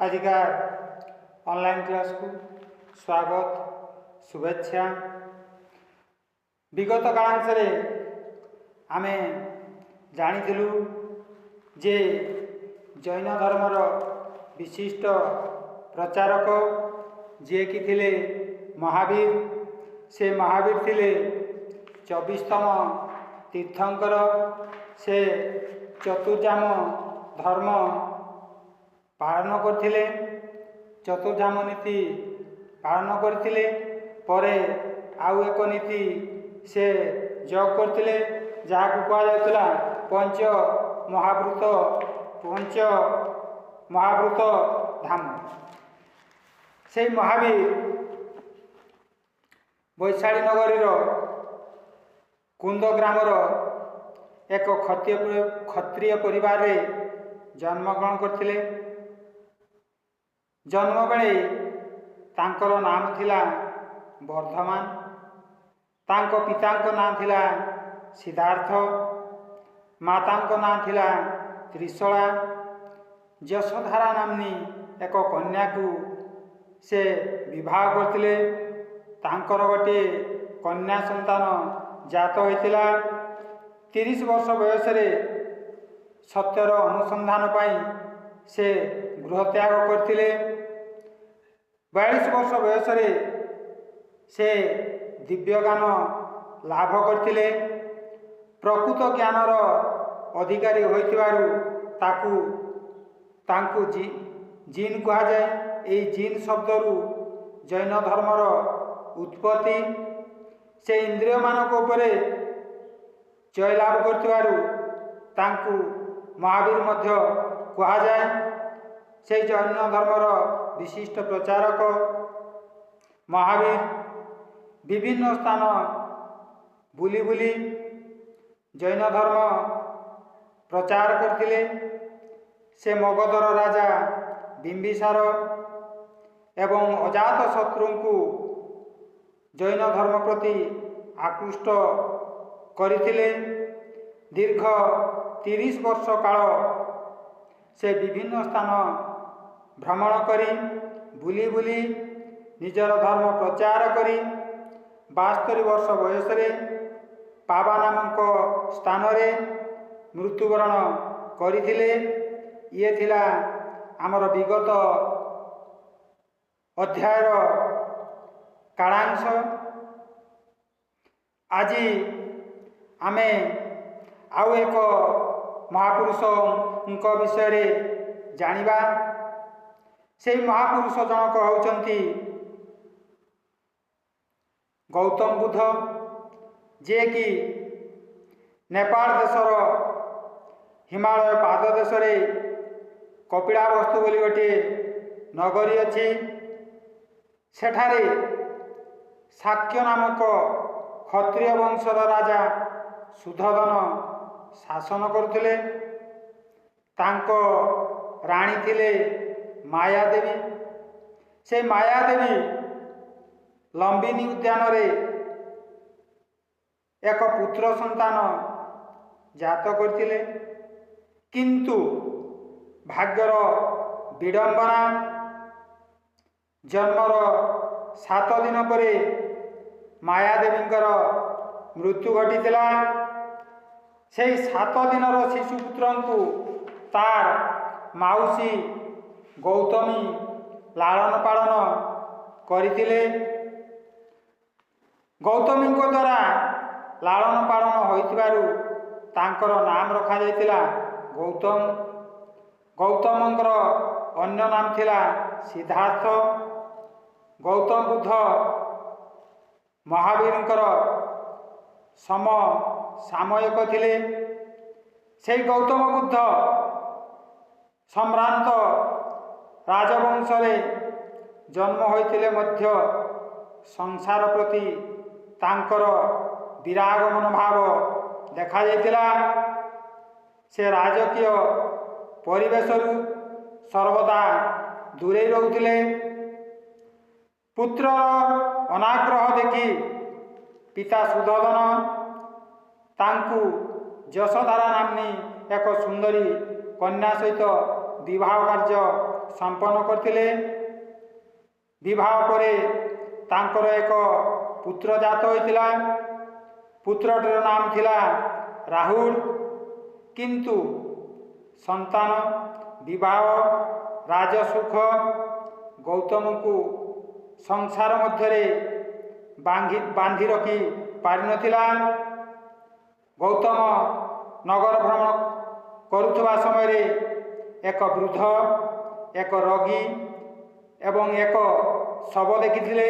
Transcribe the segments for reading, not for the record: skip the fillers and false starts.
ଆଜିକା ଅନଲାଇନ୍ କ୍ଲାସ୍କୁ ସ୍ୱାଗତ, ଶୁଭେଚ୍ଛା। ବିଗତ କାଳାଂଶରେ ଆମେ ଜାଣିଥିଲୁ ଯେ ଜୈନ ଧର୍ମର ବିଶିଷ୍ଟ ପ୍ରଚାରକ ଯିଏକି ଥିଲେ ମହାବୀର, ସେ ମହାବୀର ଥିଲେ 24ତମ ତୀର୍ଥଙ୍କର। ସେ ଚତୁର୍ଯାମ ଧର୍ମ ପାଳନ କରିଥିଲେ, ଚତୁର୍ଯାମ ନୀତି ପାଳନ କରିଥିଲେ। ପରେ ଆଉ ଏକ ନୀତି ସେ ଯୋଗ କରିଥିଲେ, ଯାହାକୁ କୁହାଯାଉଥିଲା ପଞ୍ଚ ମହାବ୍ରତ, ପଞ୍ଚ ମହାବ୍ରତ ଧାମ। ସେଇ ମହାବୀର ବୈଶାଳୀ ନଗରୀର କୁନ୍ଦ ଗ୍ରାମର ଏକ କ୍ଷତ୍ରିୟ ପରିବାରରେ ଜନ୍ମଗ୍ରହଣ କରିଥିଲେ। ଜନ୍ମ ବେଳେ ତାଙ୍କର ନାମ ଥିଲା ବର୍ଦ୍ଧମାନ। ତାଙ୍କ ପିତାଙ୍କ ନାଁ ଥିଲା ସିଦ୍ଧାର୍ଥ, ମାତାଙ୍କ ନାଁ ଥିଲା ତ୍ରିଶଳା। ଯଶୋଧାରା ନାମ୍ନୀ ଏକ କନ୍ୟାକୁ ସେ ବିବାହ କରିଥିଲେ। ତାଙ୍କର ଗୋଟିଏ କନ୍ୟା ସନ୍ତାନ ଜାତ ହୋଇଥିଲା। 30 ବର୍ଷ ବୟସରେ ସତ୍ୟର ଅନୁସନ୍ଧାନ ପାଇଁ ସେ ଗୃହତ୍ୟାଗ କରିଥିଲେ। 42 ବର୍ଷ ବୟସରେ ସେ ଦିବ୍ୟଜ୍ଞାନ ଲାଭ କରିଥିଲେ। ପ୍ରକୃତ ଜ୍ଞାନର ଅଧିକାରୀ ହୋଇଥିବାରୁ ତାଙ୍କୁ ଜିନ୍ କୁହାଯାଏ। ଏହି ଜିନ୍ ଶବ୍ଦରୁ ଜୈନ ଧର୍ମର ଉତ୍ପତ୍ତି। ସେ ଇନ୍ଦ୍ରିୟମାନଙ୍କ ଉପରେ ଜୟଲାଭ କରିଥିବାରୁ ତାଙ୍କୁ ମହାବୀର ମଧ୍ୟ କୁହାଯାଏ। ସେଇ ଜୈନ ଧର୍ମର ବିଶିଷ୍ଟ ପ୍ରଚାରକ ମହାବୀର ବିଭିନ୍ନ ସ୍ଥାନ ବୁଲି ବୁଲି ଜୈନ ଧର୍ମ ପ୍ରଚାର କରିଥିଲେ। ସେ ମଗଧର ରାଜା ବିମ୍ବିସାର ଏବଂ ଅଜାତ ଶତ୍ରୁଙ୍କୁ ଜୈନ ଧର୍ମ ପ୍ରତି ଆକୃଷ୍ଟ କରିଥିଲେ। ଦୀର୍ଘ 30 ବର୍ଷ କାଳ ସେ ବିଭିନ୍ନ ସ୍ଥାନ ଭ୍ରମଣ କରି, ବୁଲି ବୁଲି ନିଜର ଧର୍ମ ପ୍ରଚାର କରି 72 ବର୍ଷ ବୟସରେ ପାବା ନାମକ ସ୍ଥାନରେ ମୃତ୍ୟୁବରଣ କରିଥିଲେ। ଇଏ ଥିଲା ଆମର ବିଗତ ଅଧ୍ୟାୟର କାଳାଂଶ। ଆଜି ଆମେ ଆଉ ଏକ ମହାପୁରୁଷଙ୍କ ବିଷୟରେ ଜାଣିବା। ସେଇ ମହାପୁରୁଷ ଜଣକ ହେଉଛନ୍ତି ଗୌତମ ବୁଦ୍ଧ, ଯିଏକି ନେପାଳ ଦେଶର ହିମାଳୟ ପାଦ ଦେଶରେ କପିଳାବସ୍ତୁ ବୋଲି ଗୋଟିଏ ନଗରୀ ଅଛି। ସେଠାରେ ଶାକ୍ୟ ନାମକ କ୍ଷତ୍ରିୟ ବଂଶର ରାଜା ସୁଧୋଦନ ଶାସନ କରୁଥିଲେ। ତାଙ୍କ ରାଣୀ ଥିଲେ ମାୟାଦେବୀ। ସେ ମାୟାଦେବୀ ଲମ୍ବିନୀ ଉଦ୍ୟାନରେ ଏକ ପୁତ୍ର ସନ୍ତାନ ଜାତ କରିଥିଲେ। କିନ୍ତୁ ଭାଗ୍ୟର ବିଡ଼ମ୍ବନା, ଜନ୍ମର 7 ଦିନ ପରେ ମାୟାଦେବୀଙ୍କର ମୃତ୍ୟୁ ଘଟିଥିଲା। ସେଇ 7 ଦିନର ଶିଶୁପୁତ୍ରଙ୍କୁ ତାର ମାଉସୀ ଗୌତମୀ ଲାଳନ ପାଳନ କରିଥିଲେ। ଗୌତମୀଙ୍କ ଦ୍ୱାରା ଲାଳନ ପାଳନ ହୋଇଥିବାରୁ ତାଙ୍କର ନାମ ରଖାଯାଇଥିଲା ଗୌତମ। ଗୌତମଙ୍କର ଅନ୍ୟ ନାମ ଥିଲା ସିଦ୍ଧାର୍ଥ। ଗୌତମ ବୁଦ୍ଧ ମହାବୀରଙ୍କର ସମ ସାମୟିକ ଥିଲେ। ସେଇ ଗୌତମ ବୁଦ୍ଧ ସମ୍ଭ୍ରାନ୍ତ ରାଜବଂଶରେ ଜନ୍ମ ହୋଇଥିଲେ ମଧ୍ୟ ସଂସାର ପ୍ରତି ତାଙ୍କର ବିରାଗ ମନୋଭାବ ଦେଖାଯାଇଥିଲା। ସେ ରାଜକୀୟ ପରିବେଶରୁ ସର୍ବଦା ଦୂରେଇ ରହୁଥିଲେ। ପୁତ୍ରର ଅନାଗ୍ରହ ଦେଖି ପିତା ସୁଧୋଦନ ତାଙ୍କୁ ଯଶୋଧାରା ନାମ୍ନୀ ଏକ ସୁନ୍ଦରୀ କନ୍ୟା ସହିତ ବିବାହ କାର୍ଯ୍ୟ ସମ୍ପନ୍ନ କରିଥିଲେ। ବିବାହ ପରେ ତାଙ୍କର ଏକ ପୁତ୍ର ଜାତ ହୋଇଥିଲା। ପୁତ୍ରଟିର ନାମ ଥିଲା ରାହୁଲ। କିନ୍ତୁ ସନ୍ତାନ, ବିବାହ, ରାଜସୁଖ ଗୌତମଙ୍କୁ ସଂସାର ମଧ୍ୟରେ ବାନ୍ଧି ରଖି ପାରିନଥିଲା। ଗୌତମ ନଗର ଭ୍ରମଣ କରୁଥିବା ସମୟରେ ଏକ ବୃଦ୍ଧ, ଏକ ରୋଗୀ ଏବଂ ଏକ ଶବ ଦେଖିଥିଲେ।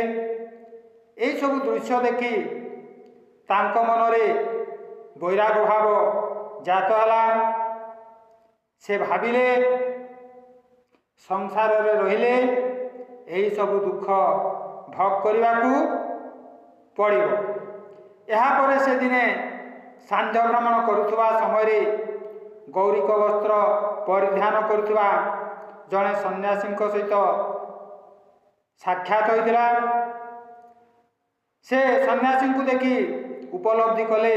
ଏହିସବୁ ଦୃଶ୍ୟ ଦେଖି ତାଙ୍କ ମନରେ ବୈରାଗ ଭାବ ଜାତ ହେଲା। ସେ ଭାବିଲେ, ସଂସାରରେ ରହିଲେ ଏହିସବୁ ଦୁଃଖ ଭୋଗ କରିବାକୁ ପଡ଼ିବ। ଏହାପରେ ସେ ଦିନେ ସାନ୍ଧ୍ୟ ଭ୍ରମଣ କରୁଥିବା ସମୟରେ ଗୌରିକ ବସ୍ତ୍ର ପରିଧାନ କରୁଥିବା ଜଣେ ସନ୍ନ୍ୟାସୀଙ୍କ ସହିତ ସାକ୍ଷାତ ହୋଇଥିଲା। ସେ ସନ୍ନ୍ୟାସୀଙ୍କୁ ଦେଖି ଉପଲବ୍ଧି କଲେ,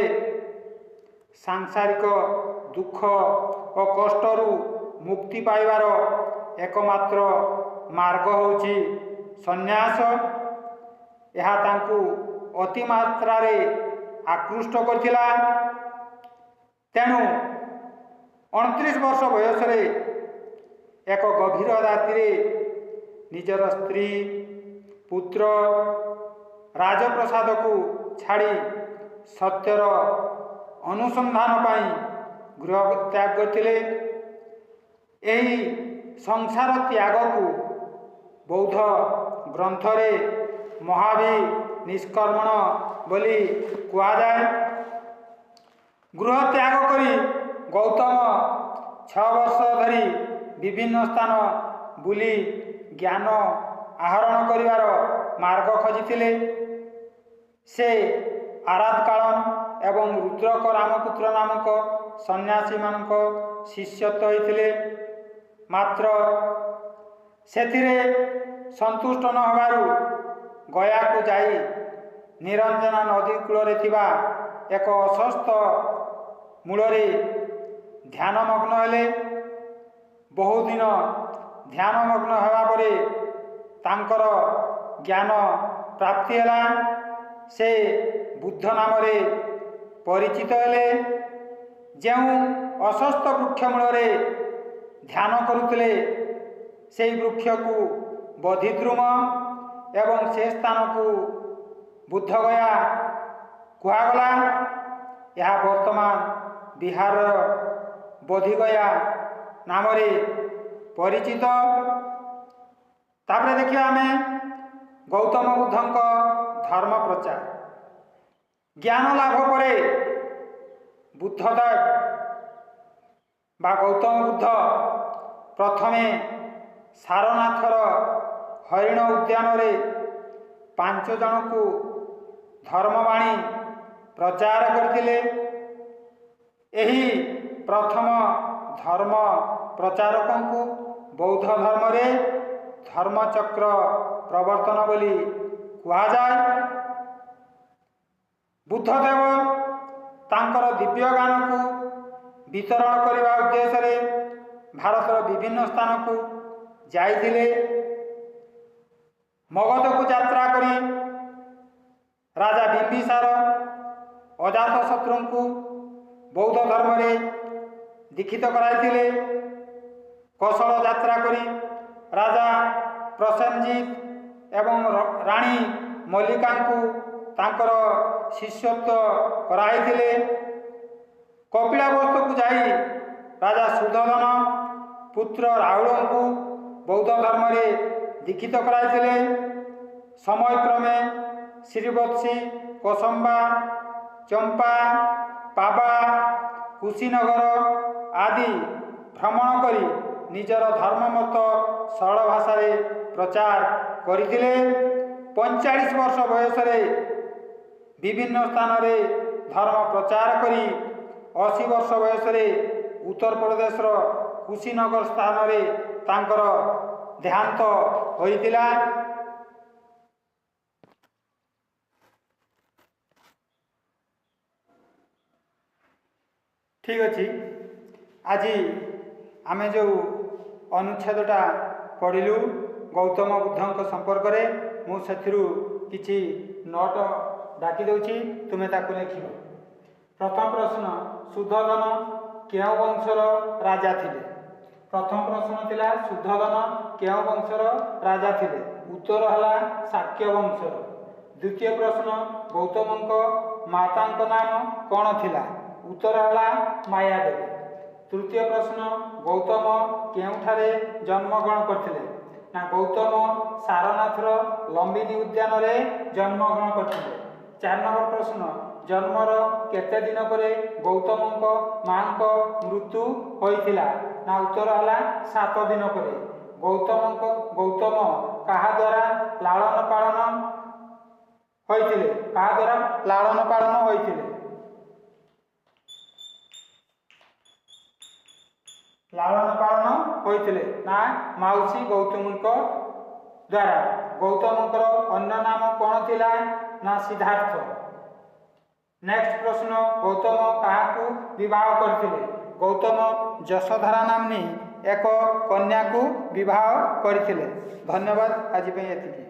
ସାଂସାରିକ ଦୁଃଖ ଓ କଷ୍ଟରୁ ମୁକ୍ତି ପାଇବାର ଏକମାତ୍ର ମାର୍ଗ ହେଉଛି ସନ୍ନ୍ୟାସ। ଏହା ତାଙ୍କୁ ଅତିମାତ୍ରାରେ ଆକୃଷ୍ଟ କରିଥିଲା। ତେଣୁ 29 ବର୍ଷ ବୟସରେ ଏକ ଗଭୀର ରାତିରେ ନିଜର ସ୍ତ୍ରୀ, ପୁତ୍ର, ରାଜପ୍ରସାଦକୁ ଛାଡ଼ି ସତ୍ୟର ଅନୁସନ୍ଧାନ ପାଇଁ ଗୃହ ତ୍ୟାଗ କରିଥିଲେ। ଏହି ସଂସାର ତ୍ୟାଗକୁ ବୌଦ୍ଧ ଗ୍ରନ୍ଥରେ ମହାବୀର ନିଷ୍କର୍ମଣ ବୋଲି କୁହାଯାଏ। ଗୃହ ତ୍ୟାଗ କରି ଗୌତମ 6 ବର୍ଷ ଧରି ବିଭିନ୍ନ ସ୍ଥାନ ବୁଲି ଜ୍ଞାନ ଆହରଣ କରିବାର ମାର୍ଗ ଖୋଜିଥିଲେ। ସେ ଆରାଧକାଳନ ଏବଂ ରୁଦ୍ରକ ରାମପୁତ୍ର ନାମକ ସନ୍ନ୍ୟାସୀମାନଙ୍କ ଶିଷ୍ୟତ୍ୱ ହୋଇଥିଲେ। ମାତ୍ର ସେଥିରେ ସନ୍ତୁଷ୍ଟ ନ ହେବାରୁ ଗୟାକୁ ଯାଇ ନିରଞ୍ଜନା ନଦୀ କୂଳରେ ଥିବା ଏକ ଅସ୍ୱସ୍ଥ ମୂଳରେ ଧ୍ୟାନମଗ୍ନ ହେଲେ। ବହୁଦିନ ଧ୍ୟାନମଗ୍ନ ହେବା ପରେ ତାଙ୍କର ଜ୍ଞାନ ପ୍ରାପ୍ତି ହେଲା। ସେ ବୁଦ୍ଧ ନାମରେ ପରିଚିତ ହେଲେ। ଯେଉଁ ଅସ୍ୱସ୍ଥ ବୃକ୍ଷ ମୂଳରେ ଧ୍ୟାନ କରୁଥିଲେ, ସେହି ବୃକ୍ଷକୁ ବୋଧିଦ୍ରୁମ ଏବଂ ସେ ସ୍ଥାନକୁ ବୁଦ୍ଧଗୟା କୁହାଗଲା। ଏହା ବର୍ତ୍ତମାନ ବିହାରର ବୋଧିଗୟା ନାମରେ ପରିଚିତ। ତାପରେ ଦେଖିବା ଆମେ ଗୌତମ ବୁଦ୍ଧଙ୍କ ଧର୍ମ ପ୍ରଚାର। ଜ୍ଞାନ ଲାଭ ପରେ ବୁଦ୍ଧଦେବ ବା ଗୌତମ ବୁଦ୍ଧ ପ୍ରଥମେ ସାରନାଥର ହରିଣ ଉଦ୍ୟାନରେ 5 ଜଣଙ୍କୁ ଧର୍ମବାଣୀ ପ୍ରଚାର କରିଥିଲେ। ଏହି ପ୍ରଥମ ଧର୍ମ ପ୍ରଚାରକଙ୍କୁ ବୌଦ୍ଧ ଧର୍ମରେ ଧର୍ମଚକ୍ର ପ୍ରବର୍ତ୍ତନ ବୋଲି କୁହାଯାଏ। ବୁଦ୍ଧଦେବ ତାଙ୍କର ଦିବ୍ୟ ଜ୍ଞାନକୁ ବିତରଣ କରିବା ଉଦ୍ଦେଶ୍ୟରେ ଭାରତର ବିଭିନ୍ନ ସ୍ଥାନକୁ ଯାଇଥିଲେ। ମଗଧକୁ ଯାତ୍ରା କରି ରାଜା ବିମ୍ବିସାର, ଅଜାତଶତ୍ରୁଙ୍କୁ ବୌଦ୍ଧ ଧର୍ମରେ ଦୀକ୍ଷିତ କରାଇଥିଲେ। କୌଶଳ ଯାତ୍ରା କରି ରାଜା ପ୍ରସେନଜିତ ଏବଂ ରାଣୀ ମଲ୍ଲିକାଙ୍କୁ ତାଙ୍କର ଶିଷ୍ୟତ୍ୱ କରାଇଥିଲେ। କପିଳାବସ୍ତୁକୁ ଯାଇ ରାଜା ସୁଧୋଦନ ପୁତ୍ର ରାହୁଳଙ୍କୁ ବୌଦ୍ଧ ଧର୍ମରେ ଦୀକ୍ଷିତ କରାଇଥିଲେ। ସମୟକ୍ରମେ ଶ୍ରୀବତ୍ସୀ, କୋସମ୍ବା, ଚମ୍ପା, ପାବା, କୁଶୀନଗର ଆଦି ଭ୍ରମଣ କରି ନିଜର ଧର୍ମମତ ସରଳ ଭାଷାରେ ପ୍ରଚାର କରିଥିଲେ। 45 ବର୍ଷ ବୟସରେ ବିଭିନ୍ନ ସ୍ଥାନରେ ଧର୍ମ ପ୍ରଚାର କରି 80 ବର୍ଷ ବୟସରେ ଉତ୍ତରପ୍ରଦେଶର କୁଶୀନଗର ସ୍ଥାନରେ ତାଙ୍କର ଦେହାନ୍ତ ହୋଇଥିଲା। ଠିକ୍ ଅଛି, ଆଜି ଆମେ ଯେଉଁ ଅନୁଚ୍ଛେଦଟା ପଢ଼ିଲୁ ଗୌତମ ବୁଦ୍ଧଙ୍କ ସମ୍ପର୍କରେ। ମୁଁ ସେଥିରୁ କିଛି ନୋଟ୍ ଡାକି ଦେଉଛି, ତୁମେ ତାକୁ ଲେଖିବ। ପ୍ରଥମ ପ୍ରଶ୍ନ, ସୁଧୋଦନ କେଉଁ ବଂଶର ରାଜା ଥିଲେ? ପ୍ରଥମ ପ୍ରଶ୍ନ ଥିଲା, ସୁଧୋଦନ କେଉଁ ବଂଶର ରାଜା ଥିଲେ? ଉତ୍ତର ହେଲା ଶାକ୍ୟ ବଂଶର। ଦ୍ୱିତୀୟ ପ୍ରଶ୍ନ, ଗୌତମଙ୍କ ମାତାଙ୍କ ନାମ କ'ଣ ଥିଲା? ଉତ୍ତର ହେଲା ମାୟାଦେବୀ। ତୃତୀୟ ପ୍ରଶ୍ନ, ଗୌତମ କେଉଁଠାରେ ଜନ୍ମଗ୍ରହଣ କରିଥିଲେ? ନା, ଗୌତମ ସାରନାଥର ଲମ୍ବିନୀ ଉଦ୍ୟାନରେ ଜନ୍ମଗ୍ରହଣ କରିଥିଲେ। 4 ନମ୍ବର ପ୍ରଶ୍ନ, ଜନ୍ମର କେତେ ଦିନ ପରେ ଗୌତମଙ୍କ ମାଙ୍କ ମୃତ୍ୟୁ ହୋଇଥିଲା? ନା, ଉତ୍ତର ହେଲା 7 ଦିନ ପରେ। ଗୌତମଙ୍କ ଗୌତମ କାହା ଦ୍ୱାରା ଲାଳନ ପାଳନ ହୋଇଥିଲେ? କାହା ଦ୍ୱାରା ଲାଳନ ପାଳନ ହୋଇଥିଲେ? ଲାଳନ ପାଳନ ହୋଇଥିଲେ ନା ମାଉସୀ ଗୌତମୀଙ୍କ ଦ୍ୱାରା। ଗୌତମଙ୍କର ଅନ୍ୟ ନାମ କ'ଣ ଥିଲା? ନା, ସିଦ୍ଧାର୍ଥ। ନେକ୍ସଟ ପ୍ରଶ୍ନ, ଗୌତମ କାହାକୁ ବିବାହ କରିଥିଲେ? ଗୌତମ ଯଶୋଧରା ନାମ୍ନୀ ଏକ କନ୍ୟାକୁ ବିବାହ କରିଥିଲେ। ଧନ୍ୟବାଦ, ଆଜି ପାଇଁ ଏତିକି।